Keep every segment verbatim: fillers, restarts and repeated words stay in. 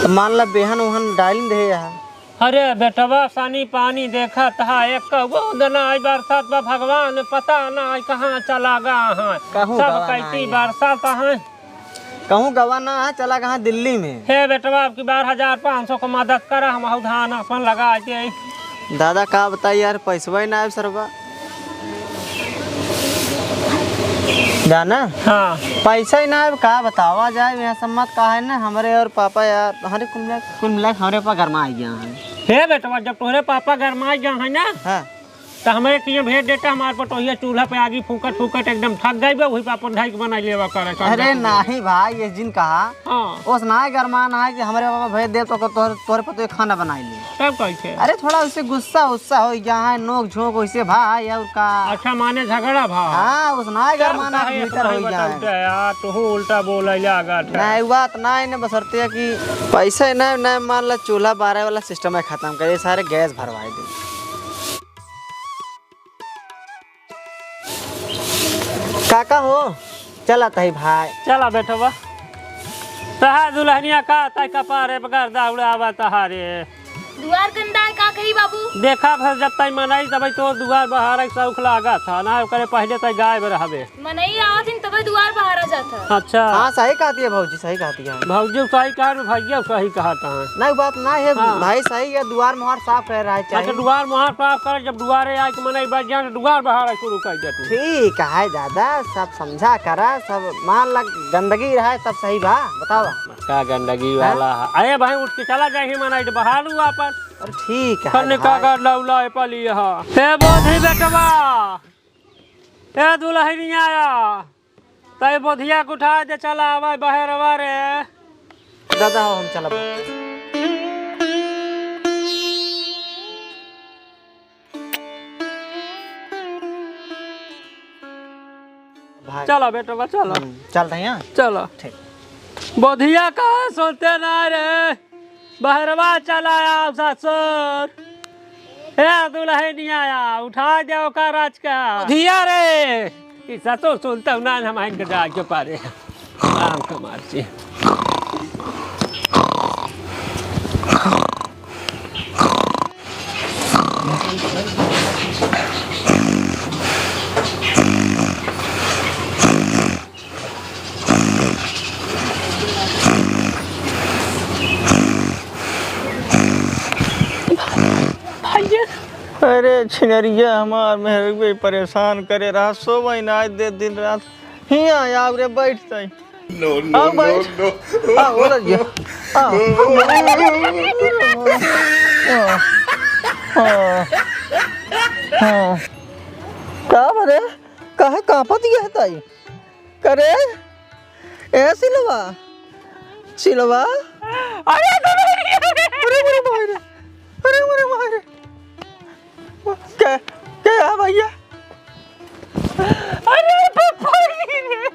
त मान ला बेहन उहन डालिन दे यहाँ। अरे बेटवा, सानी पानी देखत हा, एक बूंद ना आई बरसात बा, भगवान पता ना आई कहाँ चला गा है। कहूँ सब गवा ना कैसी आई। बरसात है। कहूँ गवा ना है, चला गा है दिल्ली में। हे बेटवा, अब की बार हजार पाँच सौ को मदद करा, हम हऊ धान अपन लगा के। दादा का बताई यार, पैसवा ही ना आए सरवा। जाना? हाँ। पैसा ही ना आए, का बतावा जाए, यहाँ सम्मत का है ना, हमरे और पापा यार, हमारे कुल मिला, कुल मिला के हमरे पापा गरमा आ गया है। हे बेटवा, जब तोहरे पापा गरमा आ गया है ना, हाँ। तो हमें किए भेज देता, हमारे पटोहिया चूल्हा पे आगी फूकत फूकत एकदम थक गई बा, वही पे अपन ढाई के बनाई लेवा करे, कर अरे दे। नहीं भाई, ये जिन कहा, हाँ। ओस ना गरमान है कि हमरे पापा भेज दे तो तोहरे, तोहरे पतोहिया खाना बनाई ले। तब कैसे? अरे थोड़ा उससे गुस्सा उस्सा हो गया है, नोक झोंक वैसे भाई और का। अच्छा, माने झगड़ा भा? हाँ, ओस ना तब गरमान है, काहे भीतर इतना हो गया है। बतावते यार, तू उल्टा बोले लागत है। नहीं, बात ना है, बसरते है कि पैसा है ना, ना मान ला चूल्हा बारे वाला सिस्टम है खत्म करे, सारे गैस भरवाए दे। काका हो, चला तही भाई। चला बेटवा। तहा दुल्हनिया का तय कपारे बगर दौड़ावा तहारे। दुआर गंदा है, का कही बाबू? देखा भर जब तई मनई तब तो दुआर बहारे शौक लागा था ना, ओकरे पहले तई गायब रहबे। मनई आवत हिन तबे दुआर बहारा जात है। अच्छा। हाँ, सही कहती है भौजी, सही कहती है। भौजी सही कहा, भैया सही कहा था। नहीं, बात ना है हाँ। भाई, सही है, दुआर मुहार साफ कर रहा है, अच्छा, चाहिए। दुआर मुहार साफ कर, जब दुआरे आए तो मनई बच जाए, तो दुआर बहारा शुरू कर दे तू। ठीक है दादा, सब समझा करा, सब मान लग गंदगी रहा है, सब सही बा, बतावा। का गंदगी हाँ? वाला है? अरे भाई, उठ के चला जाए, मनई तो बहार हुआ पर। अरे ठीक है कन्ने भाई। का कर लौला है पली यहाँ। हे बोधी बेटवा, ए दुल्हनिया आया, तई बोधिया के उठा दे, चला आवा बहरवा रे। दादा हो, हम चलब। भाई। चला बेटवा, चला। हम्म, चलते हैं। चला। ठीक। बोधिया कहाँ सुनते ना रे? बहरवा चला आओ ससुर। ए दुल्हनिया, उठा दे ओकर राज का। धिया रे, ई ससुर सुनता ना, हम आइन के जाए के पारे। राम कमार जी। भैया। अरे छिनरिया हमार मेहरबे परेशान करे रहा, सोवै ना दे दिन रात। हियाँ आव रे, बैठ तई। No, no, आओ, बैठ। No, no। आओ, हो रजिया। आओ। हाँ, हाँ, हाँ। का बरे? काहे कांपत गया है तई? करे? ए सिलवा, सिलवा। अरे, अरे, अरे, अरे, अरे, अरे, अरे, अरे, अरे, अरे। के, के है भैया? अरे, पप्पा जी रे।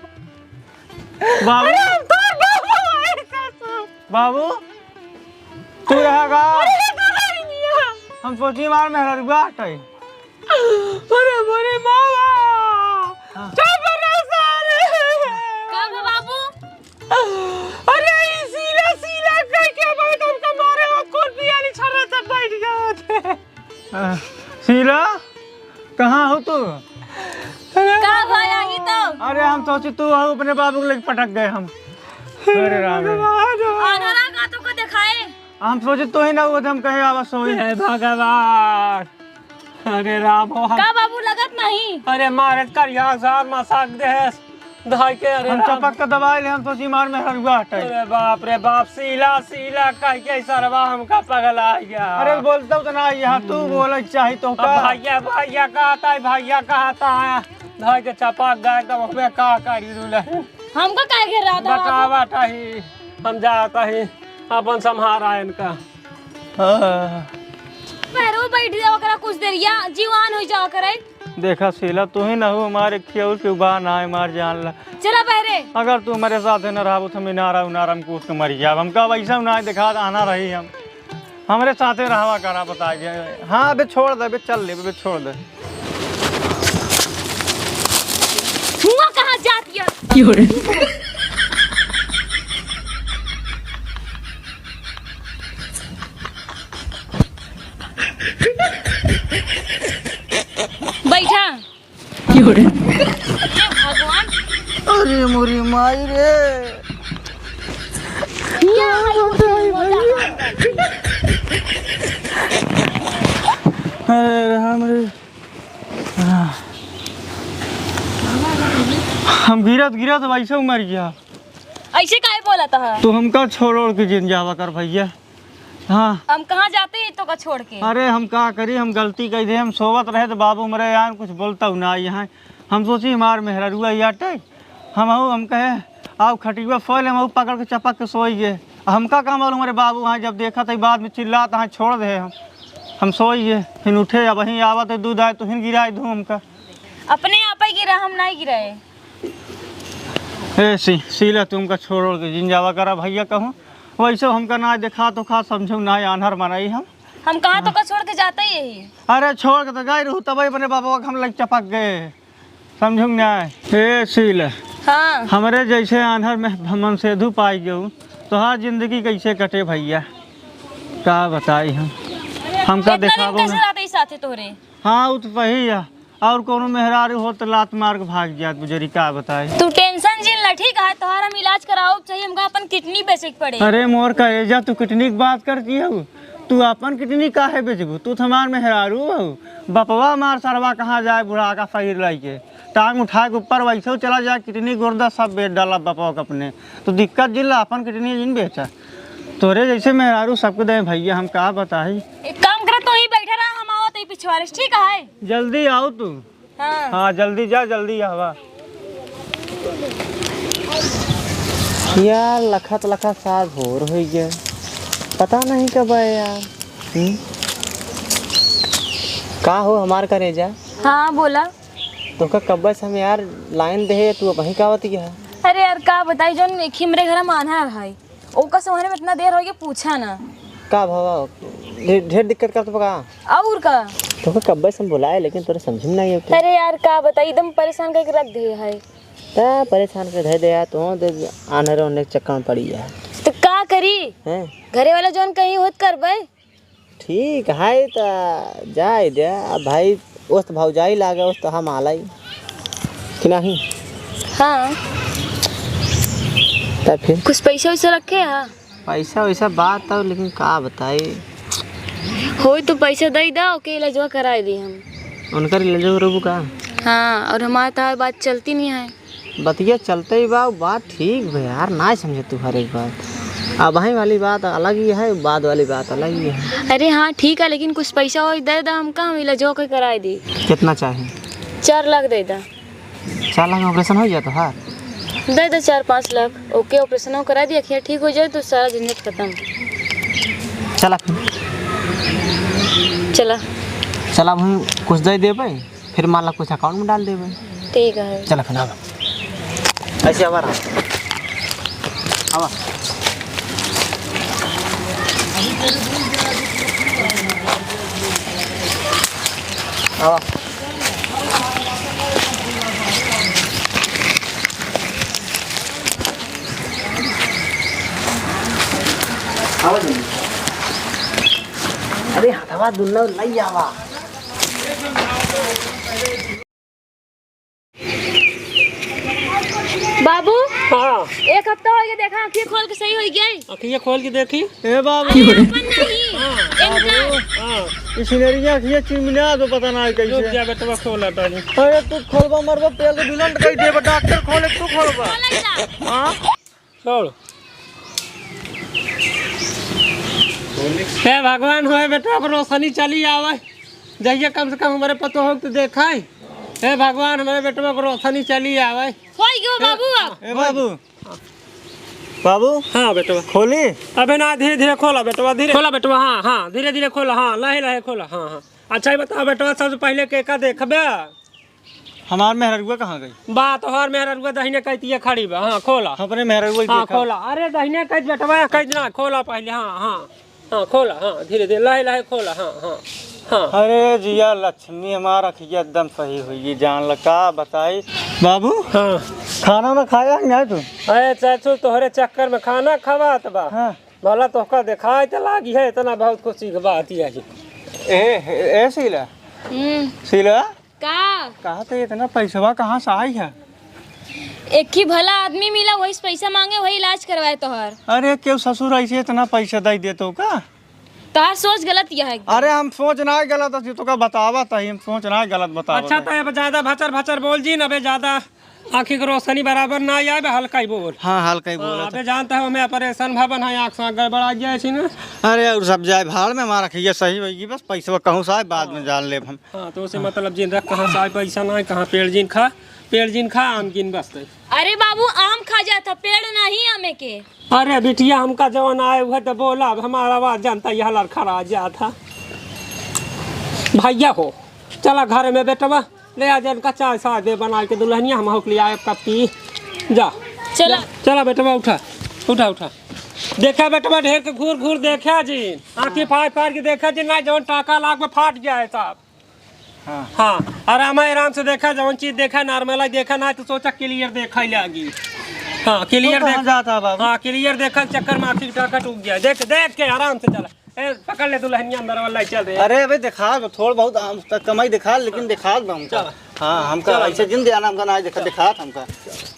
बाबू। अरे, हम तोर बाबू है, ससुर। बाबू, तू यहाँ का? अरे, तू नहीं गया। हम सोची मार मेहररुआ हटाई। अरे, अरे, मामा। हाँ। चुप रह सारे। का बा बाबू? अरे, ई सीला, सीला कह के बैठ हमका मारे, वो खून पियाली छर्रा सब बैठ गया होते। आ, शीला, कहाँ हो तू? अरे का भा, यही तो? अरे, हम सोची तू हो, अपने बाबू को लेके पटक गए हम। अरे राम रे। भगवान। आन्हरा का तुमको दिखाए? हम सोची तू ही ना हुआ, हम कहे आवाज सोई। हे भगवान। अरे राम हो, हम का बाबू लगत नहीं? अरे मारे करिया सार मसाक दे। धाई के, अरे हम राम। चपक के दबाई ले, हम सोची मार मेहररुआ हटाई। अरे बाप रे बाप, सीला, सीला कह के सरवा हमका पगला गया। अरे बोलता तो ना, यहाँ तू हम्म। बोले चाही तो अब का? भैया, भैया कहता है, भैया कहता है। धाई के चपक गए तो हमें का करी दुल्हन? हमका काहे घेरा था बाबू? बतावा ताही, हम जाता ही, अपन संभारा इनका। हाँ। पैरो बैठ जाओ, ओकरा कुछ देर या जीवान हो जाओ करे। देखा शीला, तू ही ना हो हमारे खियौर के उबा ना है, मार जान ला। चला बहरे। अगर तू हमारे साथ न रहबो, तो हम इनारा उनारा में कूद के मर जाब। हमका वैसा ना दिखा, आना रही हम। हमरे साथे रहवा करा, बता गया। हाँ, अबे छोड़ दे, अबे चल ले, अबे छोड़ दे। हुआ कहाँ जाती है? क्यों रे? अरे भगवान। अरे मोरी माई रे। क्या है ये? अरे राम रे। हम गिरत गिरत वैसे मर गया। ऐसे काहे बोलत ह? तू हमका छोड़ ओड़ के जिन जावा कर भैया। हाँ। हम कहाँ जाते ही तोका छोड़ के? अरे हम का करी, हम गलती कइ दे, हम सोवत रहे तो बाबू हमरे यहाँ कुछ बोलता हूँ ना यहाँ। हम सोची हमार मेहररुआ ही आटे, हम हऊ, हम कहे, "आओ खटिया सोए ले," हम हऊ पकड़ के चपक के सोई गए। हमका का मालूम, अरे बाबू वहाँ जब देखा तो बाद में चिल्लात, हाँ छोड़ दे हम, हम सोई गए। फिर उठे, अब वहीं आवत है दूध आए तो हिन गिराए दूँ हमका। अपने आप ही गिरा, हम नहीं गिराए। ए सी-, सीला, तुमका छोड़ ओड़ के जिन जावा करा भैया कहूँ। वैसे हमका ना देखा तो खा समझू ना, आन्हर मनई हम। हम कहाँ तोका छोड़ के जाते ही यही? अरे छोड़ के तो गए रहू, तबे अपने बाबा के हम लग चपक गए। समझू ना? ए सीला, हाँ। हमरे जैसे आन्हर में मनसेधू पाई गऊ, तोहार जिंदगी कैसे कटे भैया? का बताई हम, हमका इतना दिन देखावो कैसे ना। रहते ही साथे तोहरे? हाँ, उ तो वही है। और कोनो मेहरारू हो तो लात मार के भाग जात बुजरी, का बताई? तू tension जिन ला, ठीक है? तोहार हम इलाज कराओ, चाहिए हमका अपन kidney बेचे के पड़े। अरे मोर करेजा, तू kidney की बात करती हो? तू अपन kidney काहे बेचबू? तू तो हमार मेहरारू हो। बपवा मार सरवा कहाँ जाए बुढ़ा का सही लइके? टांग उठा के ऊपर वैसे चला जाए, kidney गुर्दा सब बेच डाला बपवा के अपने। तो दिक्कत जिन ला, अपन kidney जिन बेचा। तोरे जैसे मेहरारू सबके दे भैया, हम का बताई। एक काम करे, तू ही बैठा रहा, हम आवत ही पिछवारे से, ठीक है? जल्दी आओ तू। हाँ। हाँ, जल्दी जा, जल्दी आवा। यार, लखत लखत साल भोर होइ गया, पता नहीं कब आए यार। हम्म? का हो हमार करेजा? हाँ, बोला। तोका कब्बे से हम यार line देहे, तू अबहीं का आवत गया? अरे यार, का बताई, जौन एक ही हमरे घर में आन्हर है, ओका संभारे में इतना देर होइ गया, पूछा ना। का भवा, ढे-, ढेर दिक्कत करत बा का? और का? तोका कब्बे से हम बुलाए, लेकिन तोरे समझ में नहीं आवत। अरे यार, का बताई, एकदम परेशान करके रख दे है। का परेशान कर धर दे यार, तू दे आन्हर ओन्हर के चक्कर में पड़ी है। तो का करी? हैं? घरे वाला जौन कहीं होत करबे। ठीक है, त जाए दे। अब भाई, ओस त भौजाई लागे, ओस त हम आलाई कि नहीं? हाँ। तब फिर? कुछ पैसा वैसा रखे हा? पैसा वैसा बात है, लेकिन का बताई? होई तो पैसा दे दा, ओके इलाजवा कराए दी हम। उनकर इलाजवा करबू का? हाँ, और हमारे तो बात चलती नहीं है। बतिया चलते ही बा, बात ठीक बा यार, ना समझे तू हर एक बात। अबहीं वाली बात अलग ही है, बाद वाली बात अलग ही है। अरे हाँ, ठीक है, लेकिन कुछ पैसा और दे दा हमका, हम इलाजो के कराए दी। कितना चाही? चार लाख दे दा। चार लाख में operation हो जाए तोहार? दे दे चार पाँच लाख, ओके, operation कराए दी, अखियाँ ठीक हो जाए तो सारा झंझट खत्म। चला फिर। चला। चला, हम कुछ दे देबे। फिर मान ला कुछ account में डाल देबे। ठीक है। चला फिर आवा। ऐसे आवा रहा। आवा। आवा। आवा जल्दी। अरे हथवा दुन्नो लई आवा। बाबू, हाँ। एक हफ्ता हो गया, देखा, आँखें खोल के सही हो गई। आँखें खोल के देखी। ए बाबू। अरे, अपन नहीं, हाँ। इनका। हाँ। इस नरिया आँखें चिमना तो पता ना है कैसे। रुक जा बेटवा, खोला तानी। अरे, तू खोलबा, मरबा, पेल के बिलंट कर देबा, डॉक्टर खोले, तू खोलबा। खोला जा। हाँ। छोड़। हे भगवान, होए बेटवा को रोशनी चली आवे, जहिया कम से कम हमारे पतोह के तू देखा है। हे भगवान, हमारे बेटवा को रोशनी चली आवे। होई गयो हे, बाबू अब। ए बाबू, बाबू। हाँ बेटवा। खोली? अबे ना, धीरे धीरे खोला बेटवा, धीरे। खोला बेटवा, हाँ, हाँ, धीरे धीरे खोला, हाँ, लाहे लाहे खोला, हाँ, हाँ। अच्छा, ये बताओ बेटवा, सबसे पहले के का देखबे? हमार मेहररुआ कहाँ गई? बा, तोहार मेहररुआ दहिने कइतिया खड़ी बा। हाँ, खोला। अपने मेहररुआ हाँ, देखा। खोला। अरे, दहिने कइत बेटवा, कइत ना, खोला पहले। हाँ, हाँ। हाँ, खोला, हाँ, धीरे, धीरे, लाहे, लाहे खोला, हाँ, हाँ, हाँ। अरे जिया लक्ष्मी, हमार अखिया एकदम सही हुई, जान ला का बताई। बाबू, हाँ। खाना ना खाया है ना तू? अरे चाचू, तोहरे चक्कर में खाना खवात बा। हाँ। भला तोहका देखाई त लागी है, इतना बहुत खुशी के बात यही। ए, ए, ए शीला। हम्म। शीला, का? कहा तो इतना पैसवा कहाँ से आई है? एक ही भला आदमी मिला, वही से पैसा मांगे, वही इलाज करवाए तोहर। अरे, केहू ससुर ऐसे इतना पैसा दे देतो का? तोहार सोच गलत यह है। अरे, हम सोच ना गलत है, तोका बतावत है, हम सोच ना गलत बतावत अच्छा, है। तो अब ज्यादा भचर भचर बोल जिन, अबे ज्यादा आँखी के रोशनी बराबर ना आए, बे हल्का ही बोल। हाँ, हल्का ही हाँ, बोलत है। अबे जानता है, हमें ऑपरेशन भवन है, आँख से गड़बड़ा गया है ना। अरे, और सब जाए भाड़ में, हमारा खैया सही होगी, बस पैसवा कहूँ से आए, बाद में जान लेब हम। हाँ, तो उसे मतलब जिन रख, कहाँ से आए पैसा ना आए, कहाँ पेड़ जिन खा, पेड़ जिन खा, आम गिन बस तै। अरे बाबू, आम खा जात है, पेड़ नहीं आमे के। अरे बिटिया, हमका जवन आए उहे तो बोला, अब हमारा आवाज जानता, यह लड़खड़ा जात है। भैया हो, चला घर में बेटवा, ले आ जा इनका चाय साय दे बनाए के दुल्हनिया, हम होक ले आए कप पी। जा। चला। चला बेटवा, उठा, उठा, उठा। देखा बेटवा, ढेर के घूर घूर देखा जी, आँखी फाड़ फाड़ के देखा जी, ना जवन टाका लाग में फाट गया है साहब। हाँ। हाँ, आराम है, आराम से देखा, जवन चीज देखा, normal है, देखा ना तो सोचा clear देखा ही लागी। हाँ, clear तो कहाँ देख-, जाता है बाबू? हाँ, clear देखा, चक्कर में आँखी टाका टूट गया। देख, देख के आराम से चला। ए, पकड़ ले दुल्हनिया अंदर वाला, चल रे। अरे अबे देखा, थोड़ बहुत हम तक कमाई देखा, लेकिन देखा दो हमका। चल। हाँ, हमका चल। ऐसे जिन दिया ना, हमका ना देखा, चल। देखा हमका।